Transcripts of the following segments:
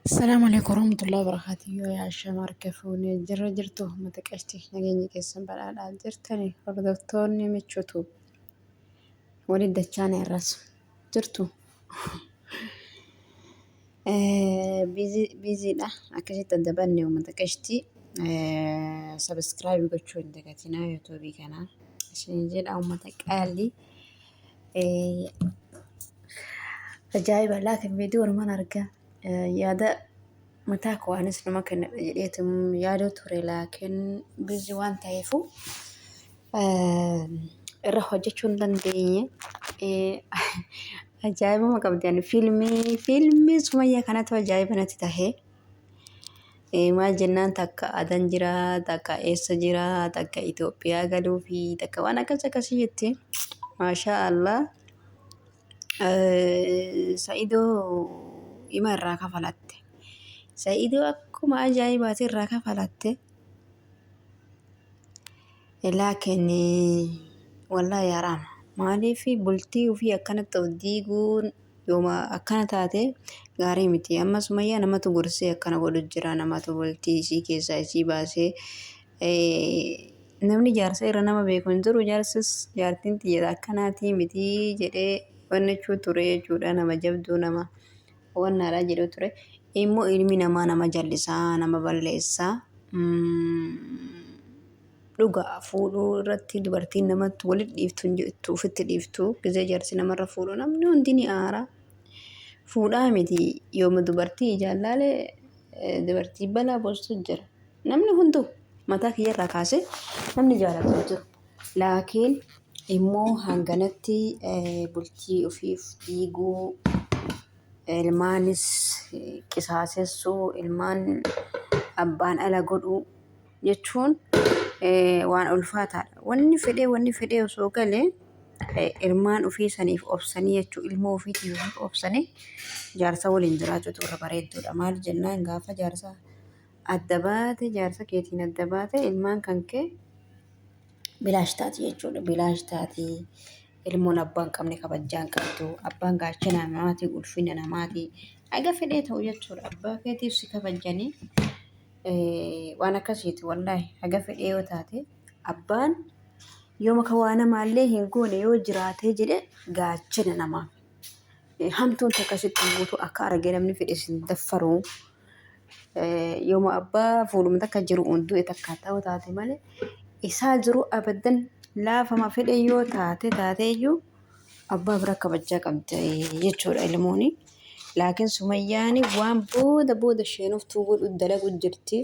Assalamu alaikum warahmatullahi wabarakatuh. Yoo yaa shama harka fuunee jirra jirtu uummata qashti nageenya keessan badhaadhaa jirtani hordoftoonni michuutu waliin dachaana irras jirtu. Biiziidha akkasitti adda banne uummata qashti sabiskiraayibii gochuu hin dagatinaa yuutuubii kanaa isin jedha uummata qaalii. Ajaa'iba laakin viidiyoo walumaan argaa yaada mataa koo anis nama kennadha jedheetu yaaduu ture laakin bizi waan ta'eefu irra hojjechuu hin dandeenye. Ajaa'ibuma qabdi ani fiilmii sumayyaa kanatu ajaa'iba natti tahe. Maal jennaan takka adan jira takka eessa jira takka Itoophiyaa galuufi takka waan akkas akkasii jetti. Maashaa Allah. Sa'idoo ima irraa kafalatte. Sa'idoo akkuma ajaa'ibaati irraa kafalatte. Laakiin wallaahi haraama. Maaliif bultii ofii akkanatti of diiguun yooma akkana taate gaarii miti. Amma Sumayyaa namatu gorsee akkana godhu jira. Namatu bultii isii keessaa isii baasee namni jaarsa irra nama beeku hin jiru. Jaarsis jaartiin tiyya akkanaatii miti jedhee wannachuu ture jechuudha. Nama jabduu nama wannaadha jedhuu ture. Immoo ilmi namaa nama jallisaa nama balleessaa. Dhuga fuudhuu irratti dubartiin namatti walitti dhiiftu hin jirtu ofitti dhiiftu gizee jaarsi namarra fuudhu namni hundi ni aara. Fuudhaa miti yooma dubartii ijaan laale dubartii balaa buustu jira. Namni hunduu mataa kiyyarraa kaasee namni jaalatu hin jiru. Laakiin immoo hanganatti bultii ofiif diiguu ilmaanis qisaasessuu ilmaan abbaan ala godhuu jechuun waan ulfaataadha. Wanni fedhee wanni fedhee osoo galee ilmaan ofii saniif obsanii jechuu ilmoo ofiitiif obsanii jaarsa waliin jiraachuutu irra bareedduudha. Maal jennaan gaafa jaarsa adda baate jaarsa keetiin adda baate ilmaan kan kee bilaash taati jechuudha. Bilaash taati. Ilmoon abbaa hin qabne kabajjaa hin qabdu. Abbaan gaachana namaati, ulfina namaati. Haga fedhee ta'u jechuudha. Abbaa keetiif si kabajjanii waan akkasiiti wallaahi haga fedhee yoo taate abbaan yooma ka waa namaallee hin goone yoo jiraatee jedhe gaachana namaa. Hamtuun takka sitti hin buutu akka argee namni fedhe sin daffaru. Yooma abbaa fuuluma takka jiru du'e takka ta'uu taate malee isaa jiru abaddan laafama fedhe yoo taate taateeyyuu abbaa bira kabajaa qabda jechuudha ilmooni. Laakiin sumayyaani waan booda booda isheenoftuu godhu dalagu jirti.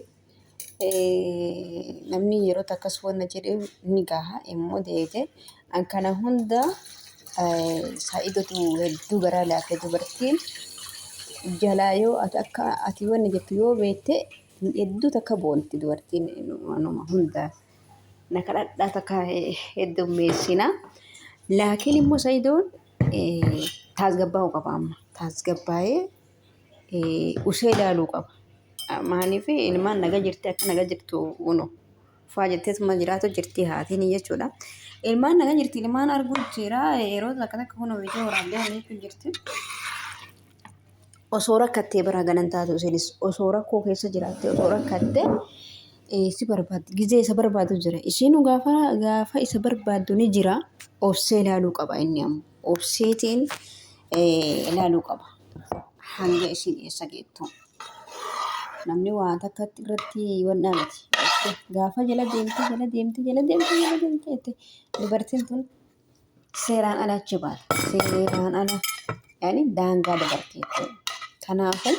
Namni yeroo takkas wanna jedhe ni gaha immoo deete. An kana hunda saa'idotu hedduu garaa laafe dubartiin jalaa yoo ati akka ati wanna jettu yoo beekte hedduu takka boonti dubartiin waanuma hunda. Na kadhadhaa takka heddummeessina. Laakiin immoo sa'idoon taasgabbaa'uu qaba amma. Taasgabbaa'ee usee ilaaluu qaba. Maaliif ilmaan naga jirti akka naga jirtu uno faa jetteetuma jiraatu jirti haatiin jechuudha. Ilmaan naga jirti ilmaan arguu jira yeroo takka takka kunoo viidiyoo waraabdee hojjechuu jirti. Osoo rakkattee bara ganan taatu isinis osoo rakkoo keessa jiraatte osoo rakkatte si barbaaddi gizee isa barbaadu jira. Isiin gaafa gaafa isa barbaaddu ni jira obsee ilaaluu qaba inni ammoo obseetiin ilaaluu qaba. Hanga isiin eessa geettu. Namni waa takka irratti wannaa miti. Gaafa jala deemte jala deemte jala deemte jala deemte jette dubartiin tun seeraan ala achi baate. Seeraan ala yaani daangaa dabarte jechuudha. Kanaafuu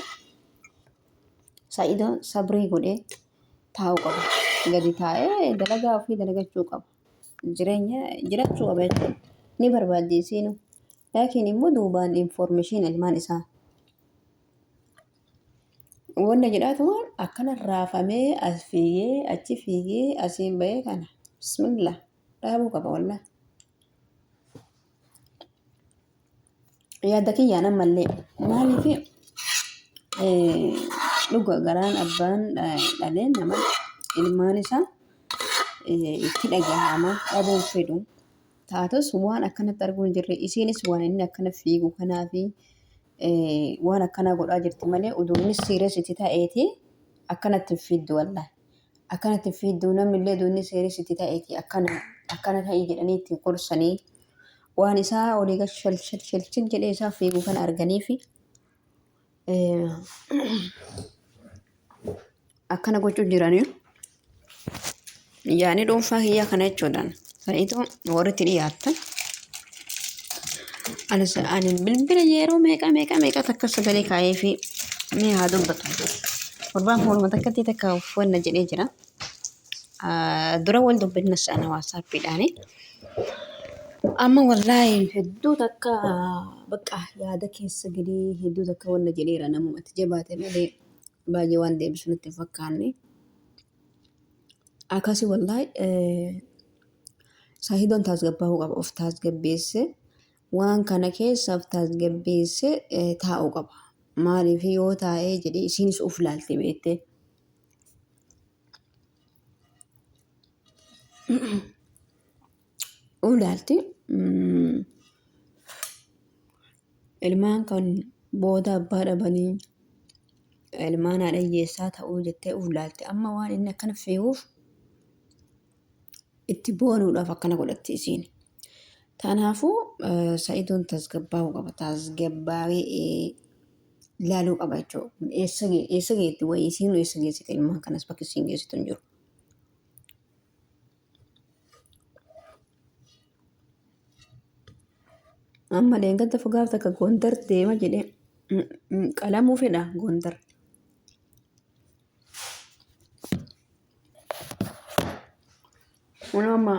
Sa'idoon sabrii godhee taa'uu qaba. Gadi taa'ee dalagaa ofii dalagachuu qaba. Jireenya jiraachuu qaba jechuudha. Ni barbaaddi isiinuu. Laakiin immoo duubaan information ilmaan isaa. Wanna jedhaatuma akkana raafamee as fiigee achi fiigee asiin bahee kana. Bismillah. Dhaabuu qaba wallah. Yaada kiyyaan ammallee maaliif dhuga garaan abbaan dhalee nama ilmaan isaa itti dhagahama dhabuun fedhu. Taatus waan akkanatti arguu hin jirre isiinis waan inni akkana fiigu kanaafi Waan akkanaa godhaa jirti malee oduu inni serious itti ta'eeti akkanatti hin fiiddu wallahi. Akkanatti hin fiiddu namni illee oduu inni serious itti ta'eeti akkana akkana ta'ii jedhanii ittiin gorsanii waan isaa olii gad shal shal shal shal jedhee isaa fiigu kana arganiifi akkana gochuu jiranii. Yaani dhuunfaa kiyyaa kana jechuudhaan sa'iitu warri itti dhiyaattan. Anis ani bilbila yeroo meeqa meeqa meeqa takka sagalee kaa'ee fi mee haa dubbatu. Gurbaan fuuluma takkatti takka uffanna jedhee jira. Dura wal dubbinnas ana waasaappiidhaani. Amma wallaahi hedduu takka bakka yaada keessa galee hedduu takka wanna jedheera namumatti jabaate malee baay'ee waan deebisu natti hin fakkaanne. Akkasi wallaahi saahidoon taasgabbaa'uu qaba of taasgabbeessee waan kana keessa of taasgabbeessee taa'uu qaba. Maaliif yoo taa'ee jedhee isiinis of laalte beektee. Of laalti. Ilmaan kan booda abbaa dhabanii ilmaan haadha hiyyeessaa ta'uu jettee of laalte. Amma waan inni akkana fe'uuf itti boonuudhaaf akkana godhatti isiin. Kanaafuu Sa'idoon tasgabbaa'uu qaba. Tasgabbaa'ee ilaaluu qaba jechuudha. Eessa eessa geetti wayii isiin eessa geessite ilmaan kanas bakki isiin geessitu hin jiru. Amma dheengadda gaaf takka Gondar deema jedhee qalamuu fedha Gondar. Kun amma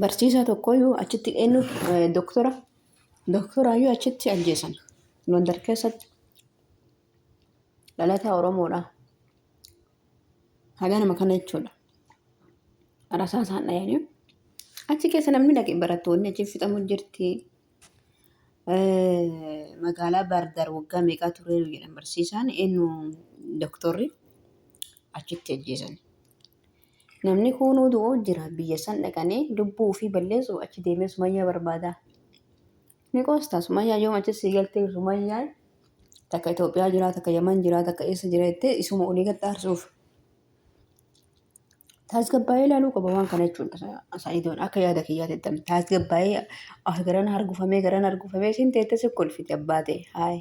barsiisaa tokkoyyuu achitti eenyu doktora doktoraayyuu achitti ajjeesan Gondar keessatti dhalataa Oromoodha. Haganuma kana jechuudha. Rasaa isaan dhayanii achi keessa namni dhaqe barattoonni achi fixamu jirti. Magaalaa Baardaar waggaa meeqaa tureeru jedhan barsiisaan eenyu doktorri achitti ajjeesan. Namni kuunuu du'uu jira biyya san dhaqanii lubbuu ofii balleessu achi deemee sumayyaa barbaada. Ni qoosta sumayyaa yoom achi sii galtee sumayyaan takka Itoophiyaa jira takka Yaman jira takka eessa jira jettee isuma olii gad aarsuuf. Taasgabbaa'ee ilaaluu qaba waan kana jechuudha. Sa'idoon akka yaada kiyyaatti itti taasgabbaa'ee ah garana hargufamee garana hargufamee isin teette si kolfiti abbaa ta'e haay.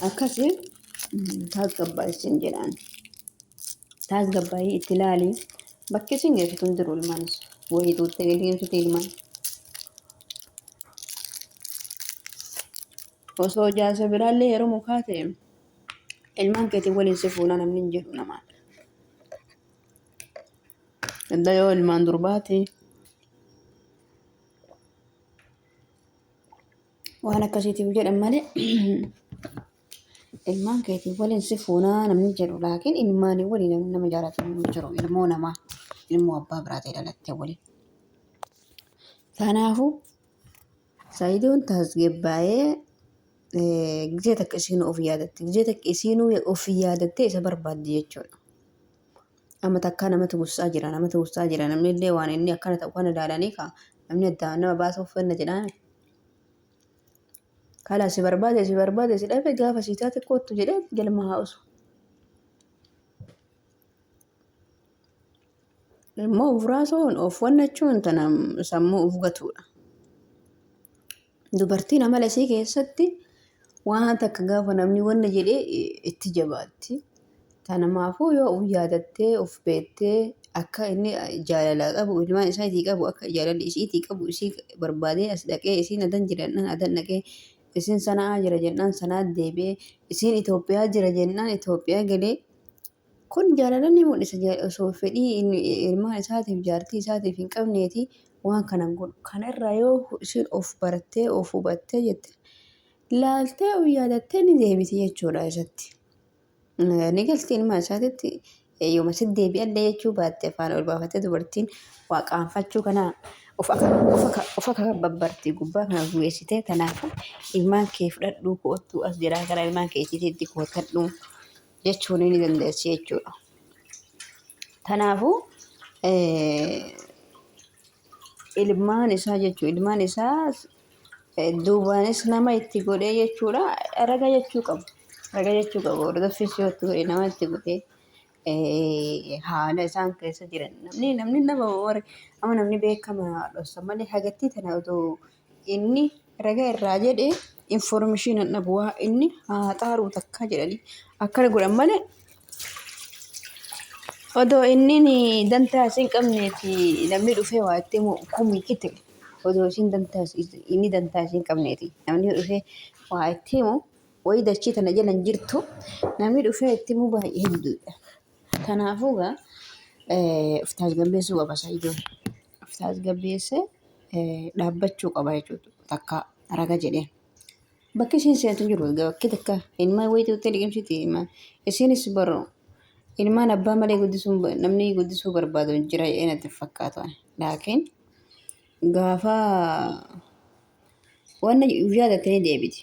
Akkasi taasgabbaa'e sin jedhaan. Taasgabbaa'ee itti ilaali. Bakki isin geessitu hin jiru ilmaanis. Wayii tuuttee gadi geessite ilmaan. Osoo jaarsa biraallee heerumu kaate ilmaan keetiin waliin si fuuna namni hin jedhu namaan. Edda yoo ilmaan durbaati waan akkasiitiif jedhan malee ilmaan keetiin waliin si fuunaa namni jedhu laakiin ilmaanii waliin namni nama jaalatu hin jiru ilmoo namaa ilmoo abbaa biraatee dhalatte waliin. Kanaafuu Sa'idoon tasgabbaa'ee gizee takka isiinuu of yaadatti. Gizee takka isiinuu of yaadattee isa barbaaddi jechuudha. Amma takkaa namatu gussaa jira namatu gussaa jira namni illee waan inni akkana ta'u kana ilaalanii kaa namni addaan nama baasa uffanna jedhaan. Kala si barbaade si barbaade si dhabe gaafa si taate koottu jedhee galma haa osu. Immoo of raasuun of wannachuun tana sammuu of gatuudha. Dubartiin amala isii keessatti waan takka gaafa namni wanna jedhee itti jabaatti. Tanamaafuu yoo of yaadattee of beektee akka inni jaalala qabu ilmaan isaatii qabu akka jaalalli isiitii qabu isii barbaadee as dhaqee isiin adan jira jennaan adan dhaqee isiin sana'aa jira jennaan sanaa deebi'ee isiin Itoophiyaa jira jennaan Itoophiyaa galee Kun jaalala ni mul'isa osoo fedhii ilmaan isaatiif jaartii isaatiif hin qabneeti waan kana hin godhu. Kana irraa yoo isiin of bartee of hubattee jette laaltee of yaadattee ni deebiti jechuudha isatti. Ni galti ilma isaatitti yooma si deebi'allee jechuu baatte afaan ol baafattee dubartiin waa qaanfachuu kana of akka babbarti gubbaa kana gugeessitee kanaafuu ilmaan kee fudhadhuu koottuu as jiraa gara ilmaan keetiitti kootadhuu. Jechuun ni dandeessi jechuudha. Kanaafuu Ilmaan isaa jechuudha. Ilmaan isaa duubaanis nama itti godhee jechuudha. Raga jechuu qabu. Raga jechuu qabu. Hordoffis yoo itti godhe nama itti godhee haala isaan keessa jiran. Namni namni nama warri amma namni beekama dhossa malee hagattii tana otoo inni raga irraa jedhe information dhabu waa inni haa xaaruu takka jedhanii akkana godhan malee odoo inni dantaa isin qabneeti namni dhufee waa itti himu kumii kite odoo isin dantaa inni dantaa isin qabneeti namni dhufee waa itti himu wayii dachii tana jala hin jirtu namni dhufee itti himu baay'ee hedduudha. Kanaafuu gaa of tasgabbeessuu qaba Sa'idoon. Of tasgabbeessee dhaabbachuu qaba jechuudha takka raga jedheen. Bakki isiin seentu hin jiru bakki takka ilmaan wayitii uttee liqimsiti ilmaan isiinis baru ilmaan abbaa malee guddisuu namni guddisuu barbaadu hin jira jedhee natti hin fakkaatu. Laakiin gaafa wanna yaadatte ni deebiti.